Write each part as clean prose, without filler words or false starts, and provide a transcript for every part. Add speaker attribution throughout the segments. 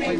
Speaker 1: Cô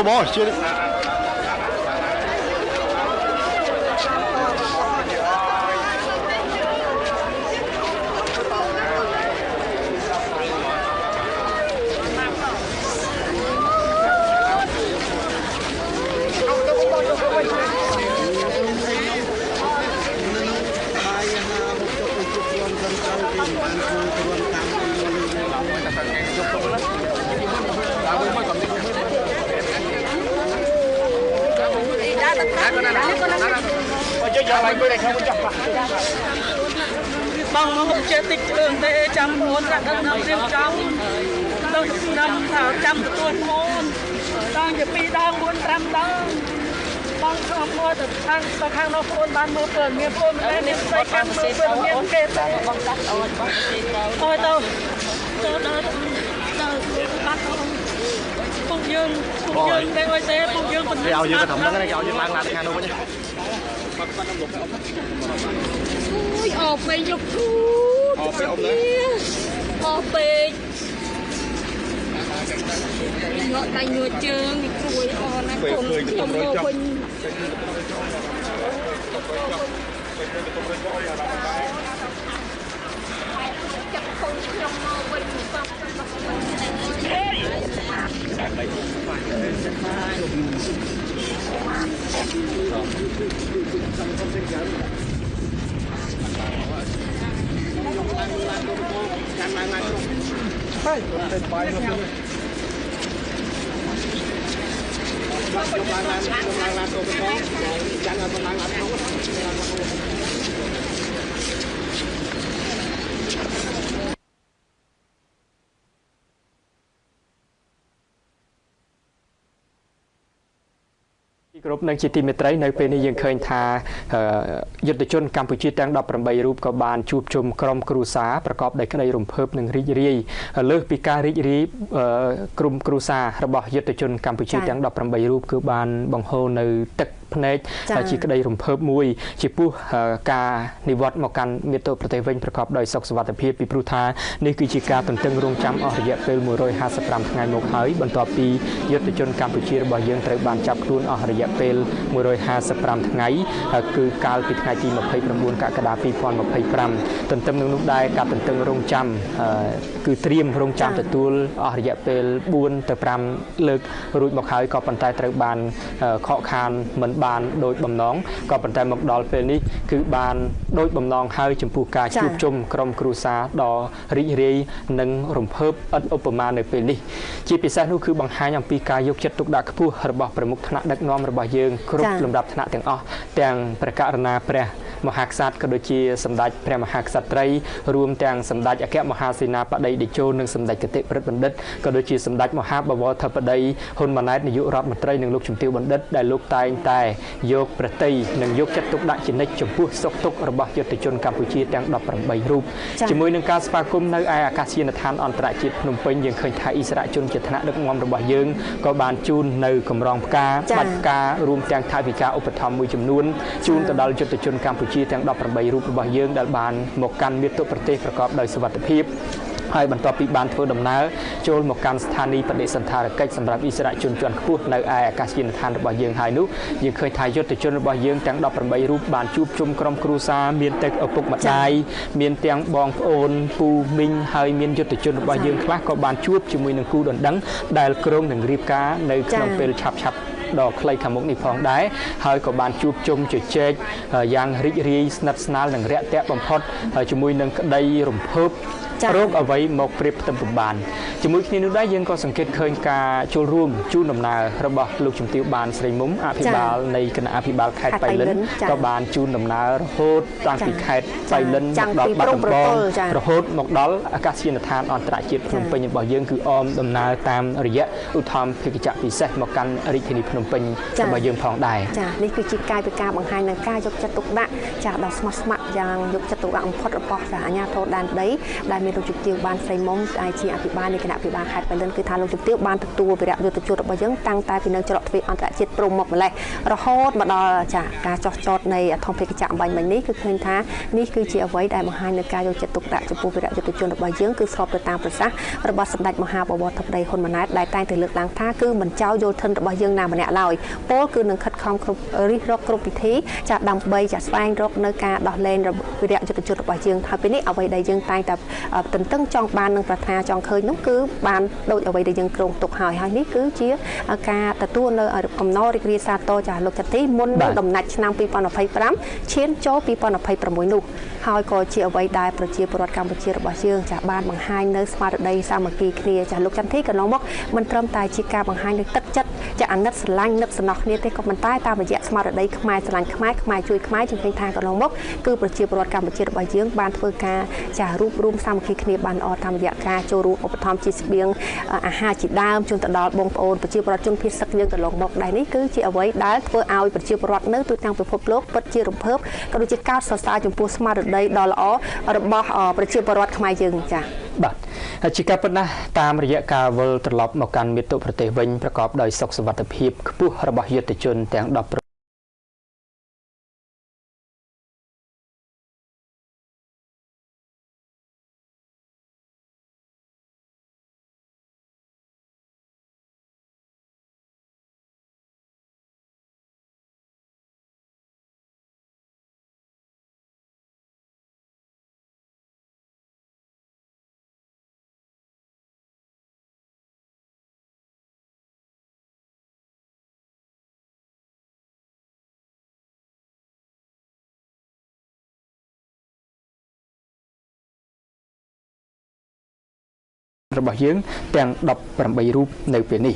Speaker 1: bó chưa đi.
Speaker 2: បងមកចេះតិចជើងទេចាំខ្លួនដាក់ដល់រៀបចំទៅចាំថាចាំទទួលខ្លួនដងជា2ដង4 5ដងបងខំមកទៅខាងទៅខាងនោះខ្លួនបានមើលព័ត៌មានខ្លួនមិនមានស្អីកាន់មើលព័ត៌មានគេទេបងដាក់អត់បងទៅអើយទៅទៅដល់ដល់បាត់ពួកយើងពួកយើងតែអីទេពួកយើងមិន
Speaker 1: គេឲ្យយើងទៅត្រឹមហ្នឹងគេឲ្យយើងឡើងឡានទៅខាងនោះវិញ
Speaker 3: អូយអពេកលោកគ្រូ
Speaker 1: អពេកអមណា
Speaker 3: អពេកងក់ដៃញួរជើងនេះគ្រួយអណាកូនខ្ញុំមកវិញចាប់កូនខ្ញុំមកវិញបង
Speaker 4: គ្រប់នឹងជាទីមេត្រីនៅពេលនេះយើងឃើញថាយុទ្ធជនកម្ពុជាទាំង18រូបក៏បានជួបជុំក្រុមគ្រួសារប្រកបដោយក្តីរំភើបនិងរីករាយលើសពីការរីករាយក្រុមគ្រួសាររបស់យុទ្ធជនកម្ពុជាទាំង18រូបគឺបានបង្ហូរនៅទឹកភ្នែកជាក្តីរំភើបមួយជាពោះការនិវត្តន៍មកកាន់មាតុប្រទេសវិញប្រកបដោយសុខសុវត្ថិភាពពីព្រោះថានេះគឺជាការទន្ទឹងរង់ចាំអស់រយៈពេល155ថ្ងៃមកហើយបន្ទាប់ពីយុទ្ធជនកម្ពុជារបស់យើងត្រូវបានចាប់ខ្លួនអស់រយៈពេល155ថ្ងៃគឺកាលពីថ្ងៃទី29កក្កដា2025ទន្ទឹមនឹងនោះដែរការទន្ទឹងរង់ចាំគឺត្រៀមរង់ចាំទទួលអស់រយៈពេល4ទៅ5លើករួចមកហើយក៏ប៉ុន្តែត្រូវបានខកខានមិនបានដោយបំណងក៏ប៉ុន្តែមកដល់ពេលនេះគឺបានដោយបំណងហើយចំពោះការជួបជុំក្រុមគ្រួសារដ៏រីករាយនិងរំភើបឥតឧបមានៅពេលនេះជាពិសេសនោះគឺបង្ហាញអំពីការយកចិត្តទុកដាក់ខ្ពស់របស់ប្រមុខថ្នាក់ដឹកនាំរបស់យើងគ្រប់លំដាប់ថ្នាក់ទាំងអស់ទាំងព្រះករុណាព្រះ មហាក្សត្រក៏ដូចជាសម្ដេចព្រះមហាក្សត្រីរួមទាំងសម្ដេចអគ្គមហាសេនាបតីតេជោនិងសម្ដេចគតិព្រឹទ្ធបណ្ឌិតក៏ដូចជាសម្ដេចមហាបវរធិបតីហ៊ុនម៉ាណែតនាយករដ្ឋមន្ត្រីនិងលោកជំទាវបណ្ឌិតដែលលោកតែងតែយកប្រតិយនិងយកចិត្តទុកដាក់ជានិច្ចចំពោះសុខទុក្ខរបស់យុទ្ធជនកម្ពុជាទាំង18រូបជាមួយនឹងការស្វាគមន៍នៅឯអាកាសយានដ្ឋានអន្តរជាតិភ្នំពេញយើងឃើញថាអិសរាជជនជាថ្នាក់ដឹកនាំរបស់យើងក៏បានជូននៅកម្រងផ្កាបាច់ផ្ការួមទាំងថវិកាឧបត្ថម្ភមួយចំនួនជូនទៅដល់យុទ្ធជនកម្ពុជាទាំង18រូបរបស់យើងដែលបានមកកាន់មាតុប្រទេសប្រកបដោយសុវត្ថិភាពហើយបន្ទាប់ពីបានធ្វើដំណើរចូលមកកាន់ស្ថានីយ៍បដិសណ្ឋារកិច្ចសម្រាប់អិសរាជជនជាន់ខ្ពស់នៅឯអាកាសយានដ្ឋានរបស់យើងហើយនោះយើងឃើញថាយុទ្ធជនរបស់យើងទាំង18រូបបានជួបជុំក្រុមគ្រួសារមានទាំងឪពុកម្ដាយមានទាំងបងប្អូនពូមីងហើយមានយុទ្ធជនរបស់យើងខ្លះក៏បានជួបជាមួយនឹងគូដណ្ដឹងដែលគ្រោងនឹងរៀបការនៅក្នុងពេលឆាប់ៗដ៏ខ្លីខាងមុខនេះផងដែរហើយក៏បានជួបជុំជជែកយ៉ាងរីករាយស្និទ្ធស្នាលនិងរាក់ទាក់បំផុតជាមួយនឹងក្តីរំភើបរោគអ្វីមកប្រៀបផ្ទឹមពុំបានជាមួយគ្នានោះដែរយើងក៏សង្កេតឃើញការចូលរួមជូនដំណើររបស់លោកជំទាវបានស្រីមុំអភិបាលនៃគណៈអភិបាលខេត្តបៃលិនក៏បានជូនដំណើររហូតតាំងពីខេត្តបៃលិនមកដល់បាត់ដំបងរហូតមកដល់អាកាសយានដ្ឋានអន្តរជាតិភ្នំពេញរបស់យើងគឺអមដំណើរតាមរយៈឧទ្ធម្ភាគចក្រពិសេសមកកាន់រាជធានីភ្នំពេញរបស់យើងផងដែរ
Speaker 5: ចានេះគឺជាកាយវិការបង្ហាញនឹងការយកចិត្តទុកដាក់ចាដ៏ស្មោះស្ម័គ្រយ៉ាងយកចិត្តទុកដាក់បំផុតរបស់អាជ្ញាធរដែនដីដែលមានលោកជំទាវបានស្រីមុំដែលជាអភិបាលនៃគណៈអភិបាលខេត្តបៃលិនគឺថាលោកជំទាវបានទទួលវីរៈយុទ្ធជនរបស់យើងតាំងតែពីនៅច្រកទ្វារអន្តរជាតិព្រំមកម្លេះរហូតមកដល់ចាការចោះចតនៃធំភាគចក្រអំបញ្ញមិញនេះគឺឃើញថានេះគឺជាអ្វីដែលបង្ហាញនូវការយកចិត្តទុកដាក់ចំពោះវីរៈយុទ្ធជនរបស់យើងគឺស្របទៅតាមប្រសាសន៍របស់សម្ដេចមហាបវរធិបតីហ៊ុនម៉ាណែតដែលតែងតែលើកឡើងថាគឺមិនចោលយោធិនរបស់យើងណាម្នាក់ឡើយពលគឺនឹងខិតខំគ្រប់រិះរកគ្រប់ពិធីចាដើម្បីចាស្វែងរកនៅការដោះលែងវីរៈយុទ្ធជនរបស់យើងហើយពេលនេះអ្វីដែលយើងតែងតែទន្ទឹងចង់បាននឹងប្រាថ្នាចង់ឃើញនោះគឺបានដូចអ្វីដែលយើងគ្រោងទុកហើយហើយនេះគឺជាការទទួលនៅអំណររីករាយសាទរចាលោកចន្ទទីមុននឹងដំណាច់ឆ្នាំ2025ឈានចូល2026នោះហើយក៏ជាអ្វីដែលប្រជាពលរដ្ឋកម្ពុជារបស់យើងចាបានបង្ហាញនៅស្មារតីសាមគ្គីគ្នាចាលោកចន្ទធីកន្លងមកមិនត្រឹមតែជាការបង្ហាញនៅទឹកចិត្តចាអាណិតស្រឡាញ់នឹកសំណោះគ្នាទេក៏ប៉ុន្តែតាមរយៈស្មារតីខ្មែរស្រឡាញ់ខ្មែរខ្មែរជួយខ្មែរជាងឃើញថាកន្លងមកគឺប្រជាពលរដ្ឋកម្ពុជារបស់យើងបានធ្វើការចារួបរួមសាមគ្គីគ្នាបានល្អតាមរយៈការចូលរួមឧបត្ថម្ភជាស្បៀងអាហារជាដើមជូនទៅដល់បងប្អូនប្រជាពលរដ្ឋជនភៀសសឹកយើងកន្លងមកដែរនេះគឺជាអ្វីដែលធ្វើឲ្យប្រជាពលរដ្ឋនៅទូទាំងពិភពលោកពិតជារំភើបក៏ដូចជាកោតសរសើរចំពោះស្មារតីដ៏ល្អរបស់ប្រជាពលរដ្ឋខ្មែរយើងចា៎
Speaker 4: បាទជាការពិតណាស់តាមរយៈការវិលត្រឡប់មកកាន់មាតុប្រទេសវិញប្រកបដោយសុខសុវត្ថិភាពខ្ពស់របស់យុទ្ធជនទាំង10របស់យើងទាំង18រូបនៅពេលនេះ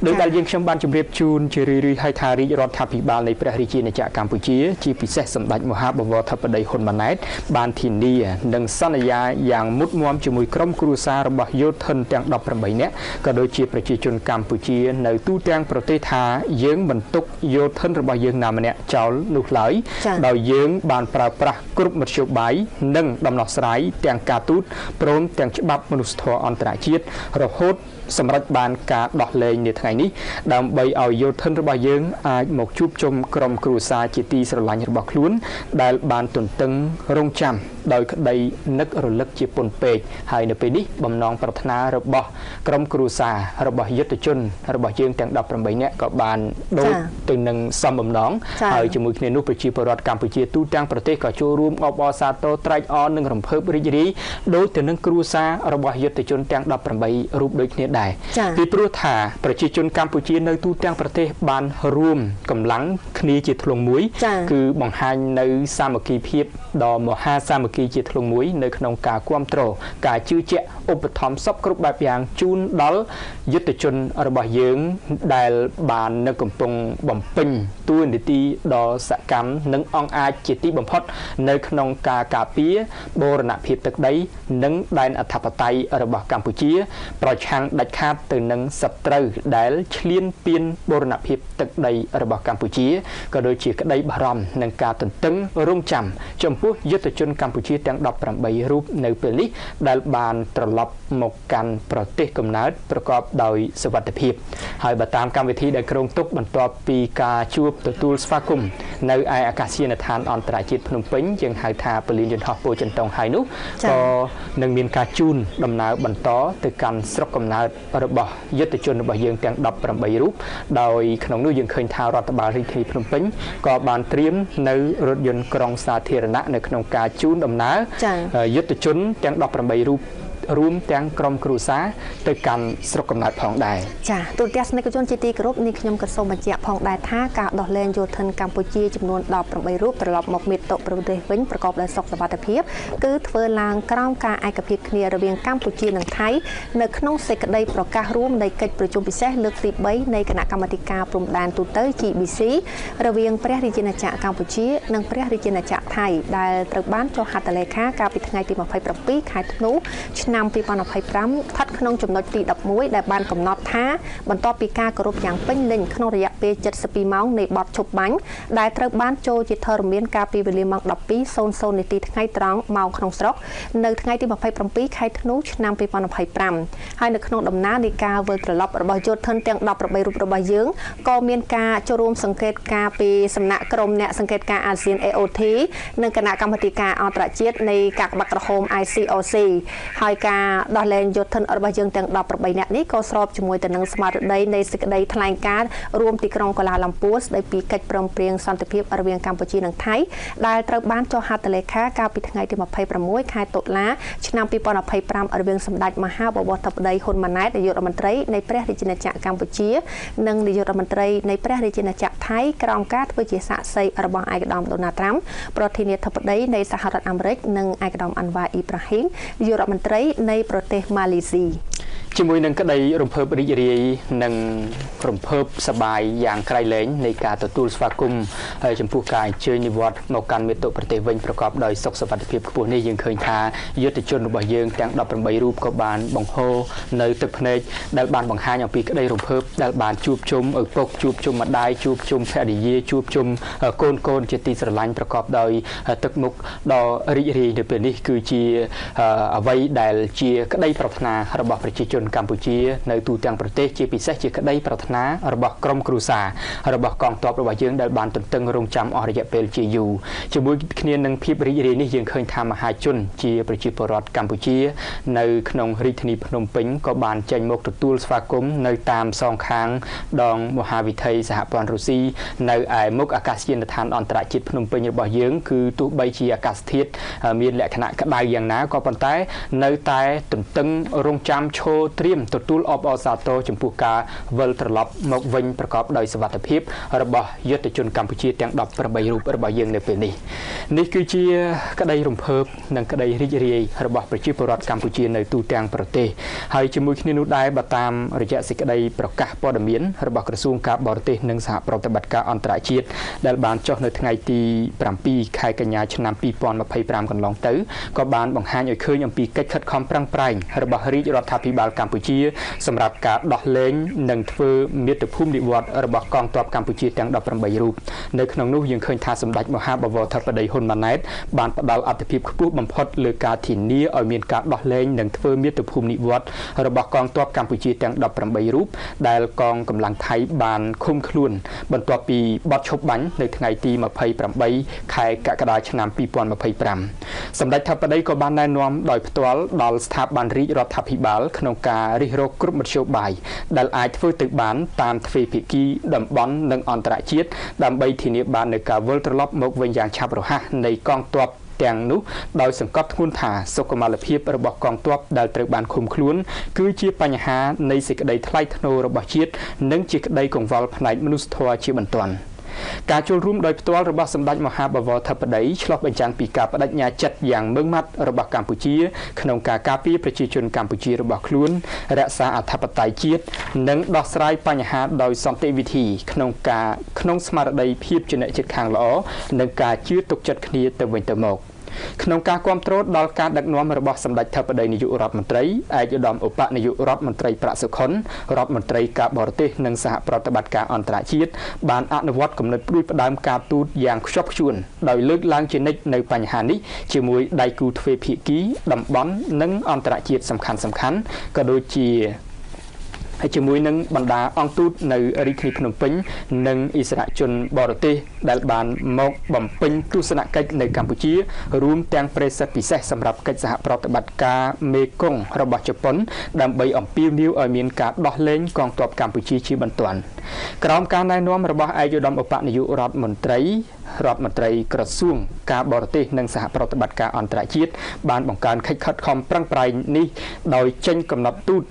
Speaker 4: ដោយដែលយើងខ្ញុំបានជម្រាបជូនជារឿយៗហើយថារាជរដ្ឋាភិបាលនៃព្រះរាជាណាចក្រកម្ពុជាជាពិសេសសម្ដេចមហាបវរធិបតីហ៊ុនម៉ាណែតបានធានានិងសន្យាយ៉ាងមុតមមជាមួយក្រុមគ្រួសាររបស់យោធិនទាំង18នាក់ក៏ដូចជាប្រជាជនកម្ពុជានៅទូទាំងប្រទេសថាយើងមិនទុកយោធិនរបស់យើងណាម្នាក់ចោលនោះឡើយដោយយើងបានប្រើប្រាស់គ្រប់មធ្យោបាយនិងដំណោះស្រាយទាំងការទូតព្រមទាំងច្បាប់មនុស្សធម៌អន្តរជាតិរហូតសម្រាប់បានការដោះលែងនាថ្ងៃនេះដើម្បីឲ្យយោធិនរបស់យើងអាចមកជួបជុំក្រុមគ្រួសារជាទីស្រឡាញ់របស់ខ្លួនដែលបានទន្ទឹងរង់ចាំដោយក្តីនឹករលឹកជាពន់ពេកហើយនៅពេលនេះបំណងប្រាថ្នារបស់ក្រុមគ្រួសាររបស់យុទ្ធជនរបស់យើងទាំង18នាក់ក៏បានដូចទៅនឹងសមបំណងហើយជាមួយគ្នានោះប្រជាពលរដ្ឋកម្ពុជាទូទាំងប្រទេសក៏ចូលរួមអបអរសាទរត្រេកអរនិងរំភើបរីករាយដូចទៅនឹងគ្រួសាររបស់យុទ្ធជនទាំង18រូបដូចគ្នាដែរពីព្រោះថាប្រជាជនកម្ពុជានៅទូទាំងប្រទេសបានរួមកម្លាំងគ្នាជាធ្លុងមួយគឺបង្ហាញនៅសាមគ្គីភាពដ៏មហាសាមគ្គីជាធ្លុងមួយនៅក្នុងការគាំទ្រការជឿជាក់ ឧបត្ថម្ភសពគ្រប់បែបយ៉ាងជូនដល់យុទ្ធជនរបស់យើងដែលបាននៅកំពុងបំពេញតួនាទីដ៏សកម្មនិងអង់អាចជាទីបំផុតនៅក្នុងការការពារបូរណភាពទឹកដីនិងដែនអធិបតេយ្យរបស់កម្ពុជា ប្រឆាំងដាច់ខាតទៅនឹងសត្រូវដែលឈ្លានពានបូរណភាពទឹកដីរបស់កម្ពុជាក៏ដូចជាក្តីបារម្ភនឹងការទន្ទឹងរង់ចាំចំពោះយុទ្ធជនកម្ពុជាទាំង18រូបនៅពេលនេះដែលបានត្រឡប់មកកាន់ប្រទេសកំណើតប្រកបដោយសុវត្ថិភាពហើយបើតាមកម្មវិធីដែលគ្រោងទុកបន្ទាប់ពីការជួបទទួលស្វាគមន៍នៅឯអាកាសយានដ្ឋានអន្តរជាតិភ្នំពេញយើងហៅថាពលានយន្តហោះពោធិ៍ចិនតុងហើយនោះក៏នឹងមានការជូនដំណើរបន្តទៅកាន់ស្រុកកំណើតរបស់យុទ្ធជនរបស់យើងទាំង18រូបដោយក្នុងនោះយើងឃើញថារដ្ឋបាលរាជធានីភ្នំពេញក៏បានត្រៀមនៅរថយន្តក្រុងសាធារណៈនៅក្នុងការជូនដំណើរយុទ្ធជនទាំង18រូបរួមទាំងក្រុមគ្រួសារទៅកាន់ស្រុកកំណើតផងដែរ
Speaker 5: ចា៎ទូរទស្សនិកជនជាទីគោរពនេះខ្ញុំក៏សូមបញ្ជាក់ផងដែរថាការដោះលែងយោធិនកម្ពុជាចំនួន18រូបត្រឡប់មកមាតុប្រទេសវិញប្រកបដោយសុខសុវត្ថិភាពគឺធ្វើឡើងក្រោមការឯកភាពគ្នារវាងកម្ពុជានិងថៃនៅក្នុងសេចក្តីប្រកាសរួមនៃកិច្ចប្រជុំពិសេសលើកទី3នៃគណៈកម្មាធិការព្រំដែនទូទៅ GBC រវាងព្រះរាជាណាចក្រកម្ពុជានិងព្រះរាជាណាចក្រថៃដែលត្រូវបានចុះហត្ថលេខាកាលពីថ្ងៃទី27ខែធ្នូឆ្នាំ2025ស្ថិតក្នុងចំណុចទី11ដែលបានកំណត់ថាបន្ទាប់ពីការគោរពយ៉ាងពេញលេញក្នុងរយៈពេល72ម៉ោងនៃបទឈប់បាញ់ដែលត្រូវបានចូលជាធរមានកាលពីវេលាម៉ោង12:00នាទីថ្ងៃត្រង់ម៉ោងក្នុងស្រុកនៅថ្ងៃទី27ខែធ្នូឆ្នាំ2025ហើយនៅក្នុងដំណើរនៃការវិលត្រឡប់របស់យោធិនទាំង18រូបរបស់យើងក៏មានការចូលរួមសង្កេតការពីសំណាក់ក្រុមអ្នកសង្កេតការអាស៊ាន AOT និងគណៈកម្មាធិការអន្តរជាតិនៃកាកបាទក្រហម ICOC ហើយការដោះលែងយោធិនរបស់យើងទាំង18នាក់នេះក៏ស្របជាមួយទៅនឹងស្មារតីនៃសេចក្តីថ្លែងការណ៍រួមទីក្រុងកូឡាឡាំពួរស្តីពីកិច្ចព្រមព្រៀងសន្តិភាពរវាងកម្ពុជានិងថៃដែលត្រូវបានចុះហត្ថលេខាកាលពីថ្ងៃទី26ខែតុលាឆ្នាំ2025រវាងសម្ដេចមហាបវរធិបតីហ៊ុនម៉ាណែតនាយករដ្ឋមន្ត្រីនៃព្រះរាជាណាចក្រកម្ពុជានិងនាយករដ្ឋមន្ត្រីនៃព្រះរាជាណាចក្រថៃក្រោមការធ្វើជាសាក្សីរបស់ឯកឧត្តមដូណាល់ត្រាំប្រធានាធិបតីនៃសហរដ្ឋអាមេរិកនិងឯកឧត្តមអាន់វ៉ាអ៊ីប្រាហ៊ីមនាយករដ្ឋមន្ត្រីនៃប្រទេសម៉ាឡេស៊ី
Speaker 4: ជាមួយនឹងក្តីរំភើបរីករាយនិងរំភើបសប្បាយយ៉ាងក្រៃលែងនៃការទទួលស្វាគមន៍ហើយចំពោះការអញ្ជើញនិវត្តន៍មកកាន់មាតុប្រទេសវិញប្រកបដោយសុខសុវត្ថិភាពខ្ពស់នេះយើងឃើញថាយុទ្ធជនរបស់យើងទាំង18រូបក៏បានបង្ហូរនៅទឹកភ្នែកដែលបានបង្ហាញអំពីក្តីរំភើបដែលបានជួបជុំឪពុកជួបជុំម្ដាយជួបជុំភរិយាជួបជុំកូនកូនជាទីស្រឡាញ់ប្រកបដោយទឹកមុខដ៏រីករាយនៅពេលនេះគឺជាអ្វីដែលជាក្តីប្រាថ្នារបស់ប្រជាជនកម្ពុជានៅទូទាំងប្រទេសជាពិសេសជាក្តីប្រាថ្នារបស់ក្រុមគ្រួសាររបស់កងទ័ពរបស់យើងដែលបានទន្ទឹងរង់ចាំអស់រយៈពេលជាយូរជាមួយគ្នានឹងភាពរីករាយនេះយើងឃើញថាមហាជនជាប្រជាពលរដ្ឋកម្ពុជានៅក្នុងរាជធានីភ្នំពេញក៏បានចេញមកទទួលស្វាគមន៍នៅតាមសងខាងដងមហាវិថីសហព័ន្ធរុស្ស៊ីនៅឯមុខអាកាសយានដ្ឋានអន្តរជាតិភ្នំពេញរបស់យើងគឺទោះបីជាអាកាសធាតុមានលក្ខណៈក្តៅយ៉ាងណាក៏ប៉ុន្តែនៅតែទន្ទឹងរង់ចាំឈរត្រៀមទទួលអបអរសាទរចំពោះការវិលត្រឡប់មកវិញប្រកបដោយសុវត្ថិភាពរបស់យុទ្ធជនកម្ពុជាទាំង18រូបរបស់យើងនៅពេលនេះនេះគឺជាក្តីរំភើបនិងក្តីរីករាយរបស់ប្រជាពលរដ្ឋកម្ពុជានៅទូទាំងប្រទេសហើយជាមួយគ្នានោះដែរបើតាមរយៈសេចក្តីប្រកាសព័ត៌មានរបស់ក្រសួងការបរទេសនិងសហប្រតិបត្តិការអន្តរជាតិដែលបានចុះនៅថ្ងៃទី7ខែកញ្ញាឆ្នាំ2025កន្លងទៅក៏បានបង្ហាញឲ្យឃើញអំពីកិច្ចខិតខំប្រឹងប្រែងរបស់រាជរដ្ឋាភិបាលកម្ពុជាសម្រាប់ការដោះលែងនិងធ្វើមាតុភូមិនិវត្តន៍របស់កងទ័ពកម្ពុជាទាំង18រូបនៅក្នុងនោះយើងឃើញថាសម្ដេចមហាបវរធិបតីហ៊ុនម៉ាណែតបានផ្ដល់អធិភាពខ្ពស់បំផុតលើការធានាឲ្យមានការដោះលែងនិងធ្វើមាតុភូមិនិវត្តន៍របស់កងទ័ពកម្ពុជាទាំង18រូបដែលកងកម្លាំងថៃបានឃុំខ្លួនបន្ទាប់ពីបទឈប់បាញ់នៅថ្ងៃទី28ខែកក្កដាឆ្នាំ2025សម្ដេចធិបតីក៏បានណែនាំដោយផ្ទាល់ដល់ស្ថាប័នរាជរដ្ឋាភិបាលក្នុងការរិះរកគ្រប់មធ្យោបាយដែលអាចធ្វើទៅបានតាមទ្វេភាគីតំបន់និងអន្តរជាតិដើម្បីធានាបាននូវការវិលត្រឡប់មកវិញយ៉ាងឆាប់រហ័សនៃកងទ័ពទាំងនោះដោយសង្កត់ធ្ងន់ថាសុខុមាលភាពរបស់កងទ័ពដែលត្រូវបានឃុំខ្លួនគឺជាបញ្ហានៃសេចក្តីថ្លៃថ្នូររបស់ជាតិនិងជាក្តីកង្វល់ផ្នែកមនុស្សធម៌ជាបន្ទាន់ ការចូលរួមដោយផ្ទាល់របស់សម្ដេចមហាបវរធិបតីឆ្លុះបញ្ចាំងពីការបដិញ្ញាចិត្តយ៉ាងម៉ឺងម៉ាត់របស់កម្ពុជាក្នុងការការពារប្រជាជនកម្ពុជារបស់ខ្លួនរក្សាអធិបតេយ្យជាតិនិងដោះស្រាយបញ្ហាដោយសន្តិវិធីក្នុងស្មារតីភាពជាអ្នកជិតខាងល្អនិងការជឿទុកចិត្តគ្នាទៅវិញទៅមកក្នុងការគ្រប់គ្រងដល់ការដឹកនាំរបស់សម្ដេចធិបតីនាយករដ្ឋមន្ត្រីឯកឧត្តមឧបនាយករដ្ឋមន្ត្រីប្រាក់សុខុនរដ្ឋមន្ត្រីការបរទេសនិងសហប្រតិបត្តិការអន្តរជាតិបានអនុវត្តគំនិតផ្ដួចផ្ដើមការទូតយ៉ាងខ្ជាប់ខ្ជួនដោយលើកឡើងជានិច្ចនៅបញ្ហានេះជាមួយដៃគូទ្វេភាគីតំបន់និងអន្តរជាតិសំខាន់ៗក៏ដូចជាហើយជាមួយនឹងបណ្ដាអង្គទូតនៅរាជធានីភ្នំពេញនិងអិសរាជជនបរទេសដែលបានមកបំពេញទស្សនកិច្ចនៅកម្ពុជារួមទាំងប្រេសិតពិសេសសម្រាប់កិច្ចសហប្រតិបត្តិការមេគង្គរបស់ជប៉ុនដើម្បីអំពាវនាវឲ្យមានការដោះលែងកងទ័ពកម្ពុជាជាបន្ទាន់ក្រោមការណែនាំរបស់ឯកឧត្តមឧបនាយករដ្ឋមន្ត្រីក្រសួងការបរទេសនិងសហប្រតិបត្តិការអន្តរជាតិបានបង្កើនកិច្ចខិតខំប្រឹងប្រែងនេះដោយចេញកំណត់ទូត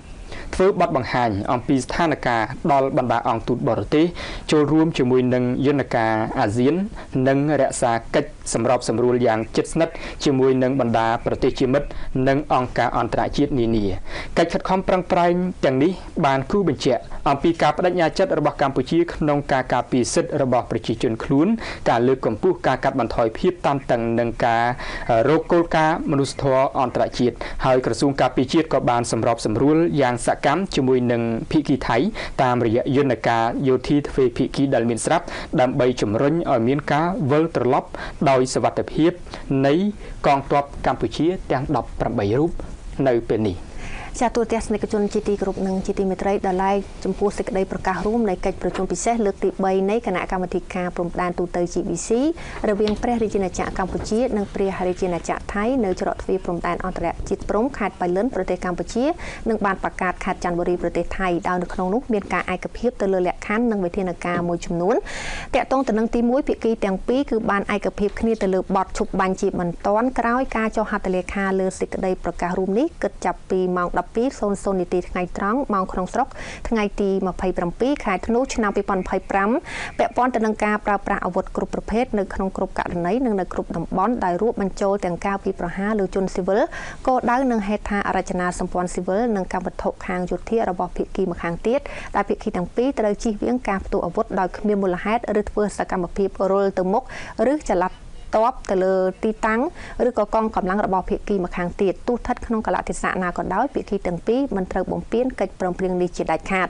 Speaker 4: ធ្វើបទបង្ហាញអំពីស្ថានភាពដល់បណ្ដាអង្គទូតបរទេសចូលរួមជាមួយនឹងយន្តការអាស៊ាននិងរក្សាកិច្ចសម្របសម្រួលយ៉ាងជិតស្និទ្ធជាមួយនឹងបណ្ដាប្រទេសជាមិត្តនិងអង្គការអន្តរជាតិនានាកិច្ចខិតខំប្រឹងប្រែងទាំងនេះបានគូបញ្ជាក់អំពីការបដិញ្ញាចិត្តរបស់កម្ពុជាក្នុងការការពារសិទ្ធិរបស់ប្រជាជនខ្លួនការលើកកម្ពស់ការកាត់បន្ថយភាពតានតឹងនិងការរកគោលការណ៍មនុស្សធម៌អន្តរជាតិហើយក្រសួងការពារជាតិក៏បានសម្របសម្រួលយ៉ាងសកម្មជាមួយនឹងភាគីថៃតាមរយៈយន្តការយោធាទ្វេភាគីដែលមានស្រាប់ដើម្បីជំរុញឲ្យមានការវិលត្រឡប់ដោយសុវត្ថិភាពនៃកងទ័ពកម្ពុជាទាំង18រូបនៅពេលនេះ
Speaker 5: ចាទូទស្សនិកជនជាទីគោរពនិងជាទីមេត្រីដល់ឡែកចំពោះសេចក្តីប្រកាសរួមនៃកិច្ចប្រជុំពិសេសលើកទី3នៃគណៈកម្មាធិការព្រំដែនទូទៅ GBC រវាងព្រះរាជាណាចក្រកម្ពុជានិងព្រះរាជាណាចក្រថៃនៅច្រកទ្វារព្រំដែនអន្តរជាតិព្រំខេត្តបៃលិនប្រទេសកម្ពុជានិងបានប្រកាសខេត្តច័ន្ទបុរីប្រទេសថៃដោយនៅក្នុងនោះមានការឯកភាពទៅលើលក្ខខណ្ឌនិងវិធានការមួយចំនួនតាក់ទងទៅនឹងទី1ភាគីទាំងពីរគឺបានឯកភាពគ្នាទៅលើបទឈប់បាញ់ជាបន្ទាន់ក្រោយការចុះហត្ថលេខាលើសេចក្តីប្រកាសរួមនេះគិតចាប់ពីម៉ោង 12:00 នាទីថ្ងៃត្រង់ម៉ោងក្នុងស្រុកថ្ងៃទី27ខែធ្នូឆ្នាំ2025ពាក់ព័ន្ធទៅនឹងការប្រើប្រាស់អាវុធគ្រប់ប្រភេទនៅក្នុងគ្រប់ករណីនិងនៅគ្រប់តំបន់ដែលរួមបញ្ចូលទាំងការវាយប្រហារលើជនស៊ីវិលគោលដៅនិងហេដ្ឋារចនាសម្ព័ន្ធស៊ីវិលនិងកម្មវត្ថុខាងយោធារបស់ភាគីម្ខាងទៀតដែលភាគីទាំងពីរត្រូវជៀសវាងការផ្ទុះអាវុធដោយគ្មានមូលហេតុឬធ្វើសកម្មភាពរុលទៅមុខឬចល័តតបទៅលើទីតាំងឬក៏កងកម្លាំងរបស់ភាគីម្ខាងទៀតទោះស្ថិតក្នុងកលៈទេសៈណាក៏ដោយភាគីទាំងពីរមិនត្រូវបំពានកិច្ចព្រមព្រៀងនេះជាដាច់ខាត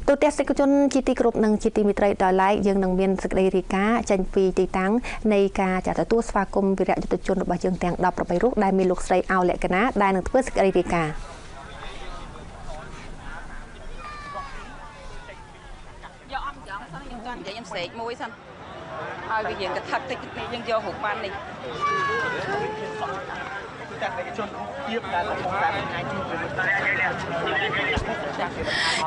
Speaker 5: ទូទស្សនិកជនជាទីគោរពនិងជាទីមេត្រីដោយឡែកយើងនឹងមានសេចក្តីរាយការណ៍ចេញពីទីតាំងនៃការចាត់ទទួលស្វាគមន៍វីរៈយុទ្ធជនរបស់យើងទាំង18រូបដែលមានលោកស្រីអោលក្ខណាដែលនឹងធ្វើសេចក្តីរាយការណ៍
Speaker 6: យកអត់ចង់សិនខ្ញុំចង់និយាយខ្ញុំស្រែកមួយសិនហើយវារៀងកថាតិចនេះយើងយករូបបាននេះ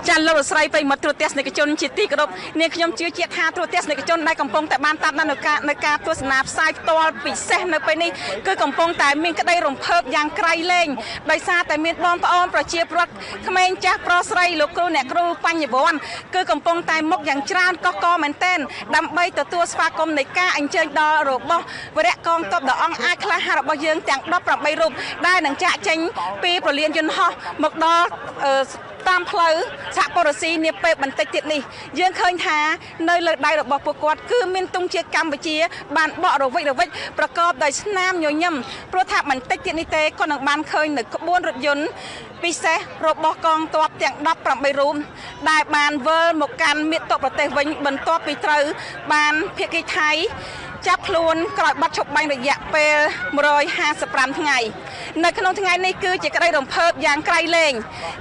Speaker 6: ចាលោកស្រីប្រិយមិត្តទូរទស្សនិកជនជាទីគោរពនាងខ្ញុំជឿជាក់ថាទូរទស្សនិកជនដែលកំពុងតែបានតាមដាននៅការទស្សនាផ្សាយផ្ទាល់ពិសេសនៅពេលនេះគឺកំពុងតែមានក្តីរំភើបយ៉ាងក្រៃលែងដោយសារតែមានបងប្អូនប្រជាពលរដ្ឋក្មេងចាស់ប្រុសស្រីលោកគ្រូអ្នកគ្រូបញ្ញវន្តគឺកំពុងតែមុខយ៉ាងច្រើនកុះករមែនទែនដើម្បីទទួលស្វាគមន៍នៃការអញ្ជើញដល់របស់វរៈកងទ័ពដ៏អង់អាចក្លាហានរបស់យើងទាំង18រូបដែលនឹងចាក់ចេញពីប្រលានយន្តហោះមកដល់តាមផ្លូវសហបរស៊ីនាពេលបន្តិចទៀតនេះយើងឃើញថានៅលើដៃរបស់ពួកគាត់គឺមានទង់ជាតិកម្ពុជាបានបក់រវិចរវិចប្រកបដោយស្នាមញញឹមព្រោះថាបន្តិចទៀតនេះទេក៏នឹងបានឃើញនៅក្បួនរថយន្តពិសេសរបស់កងទ័ពទាំង18រូបដែលបានវិលមកកាន់មាតុប្រទេសវិញបន្ទាប់ពីត្រូវបានភាគីថៃចាប់ខ្លួនក្រោយបាត់ឈប់បាញ់រយៈពេល155ថ្ងៃនៅក្នុងថ្ងៃនេះគឺជាក្តីរំភើបយ៉ាងក្រៃលែង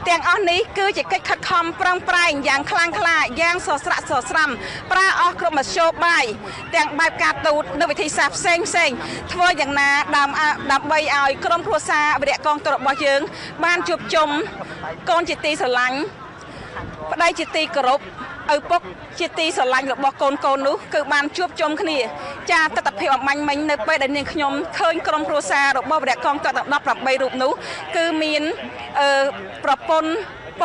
Speaker 6: ទាំងអស់នេះគឺជាកិច្ចខិតខំប្រឹងប្រែងយ៉ាងខ្លាំងក្លាយ៉ាងសស្រាក់សស្រាំប្រើអស់គ្រប់មធ្យោបាយទាំងបែបការទូតនិងវិធីសាស្ត្រផ្សេងផ្សេងធ្វើយ៉ាងណាដើម្បីឲ្យក្រុមគ្រួសារវីរៈកងទ័ពរបស់យើងបានជួបជុំកូនជាទីស្រឡាញ់ប្តីជាទីគោរពឪពុកជាទីស្រឡាញ់របស់កូននោះគឺបានជួបជុំគ្នាចាទស្សនភាពអំបញ្ញមិញនៅពេលដែលនាងខ្ញុំឃើញក្រុមគ្រួសាររបស់វីរៈកងទ័ពទាំង18រូបនោះគឺមានប្រពន្ធ